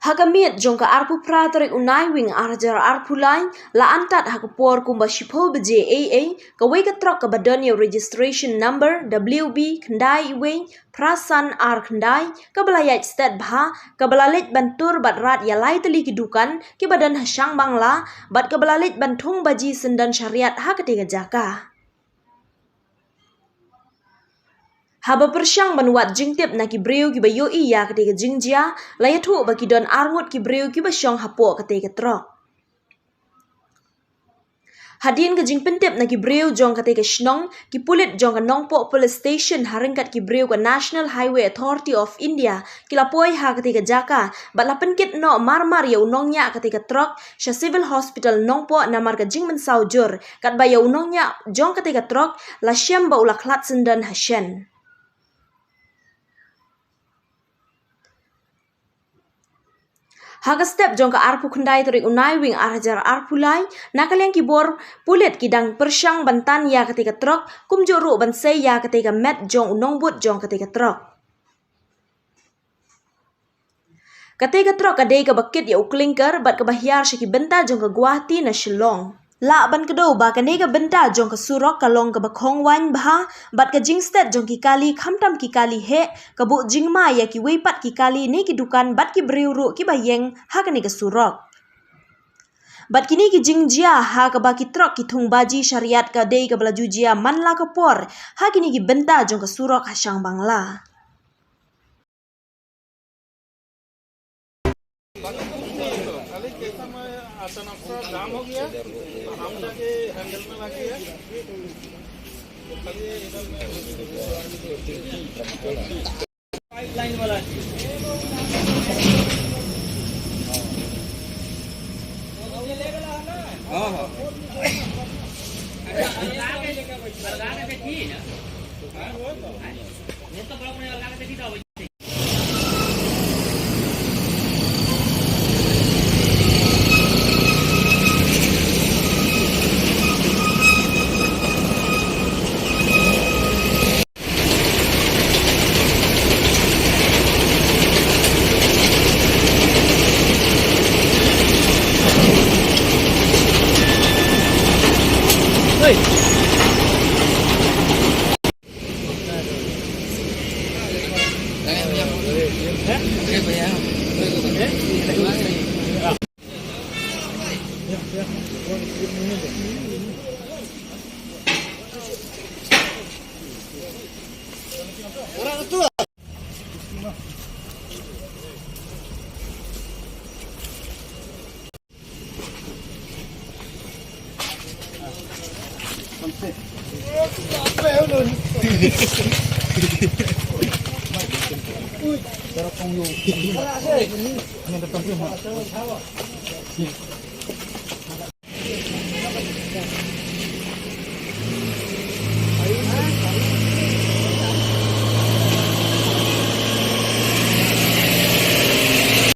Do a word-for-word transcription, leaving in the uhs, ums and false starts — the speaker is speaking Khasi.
Ha ka miet jong ka arphew phra tarik u Naiwieng ar hajar arphew lai, la antad ha ka por kumba shiphew baje eiei, kawei ka trok kaba don ïa u registration number W B khyndai wei phra san ar khyndai, kaba la ïaid stet bha, kaba la leit ban tur bad rat ïa lai tylli ki dukan kiba don ha Shangbangla, bad kaba la leit ban thung baji syndon shariat ha katei ka jaka. Haba pyrshang ban wad jingtip na ki briew kiba ïohi ïa katei ka jingjia, la ïathuh ba ki don arngut ki briew kiba shong hapoh katei ka trok. Hadien ka jingpyntip na ki briew jong katei ka shnong, ki pulit jong ka Nongpoh Police Station ha ryngkat ki briew ka National Highway Authority of India ki la poi ha katei ka jaka, bad la pynkit noh marmar ïa u nongñiah katei ka trok sha Civil Hospital Nongpoh namar ka jingmynsaw jur, katba ïa u nongñiah jong katei ka trok la shem ba u la khlad syndon ha shen. Ha ka step jong ka arphew khyndai tarik u Naiwieng ar hajar arphew lai, na ka liang ki bor pulit ki dang pyrshang ban tan ïa katei ka trok, kumjuh ruh ban sei ïa katei ka met jong u nongbud jong katei ka trok. Katei ka trok ka dei kaba kit ïa u clinker bad kaba hiar sha ki bynta jong ka Guwahati na Shillong. Lah ban kdew ba kane ka bynta jong ka surok ka long kaba khongwaiñ bha, bad ka jingstet jong ki kali khamtam ki kali heh, ka buh jingma ïa kiwei pat ki kali ne ki dukan bad ki briew ruh kiba ïeng ha kane ka surok. Bad kine ki jingjia ha kaba ki trok ki thung baji shariat ka dei kaba la ju jia man la ka por ha kine ki bynta jong ka surok ha Shangbangla.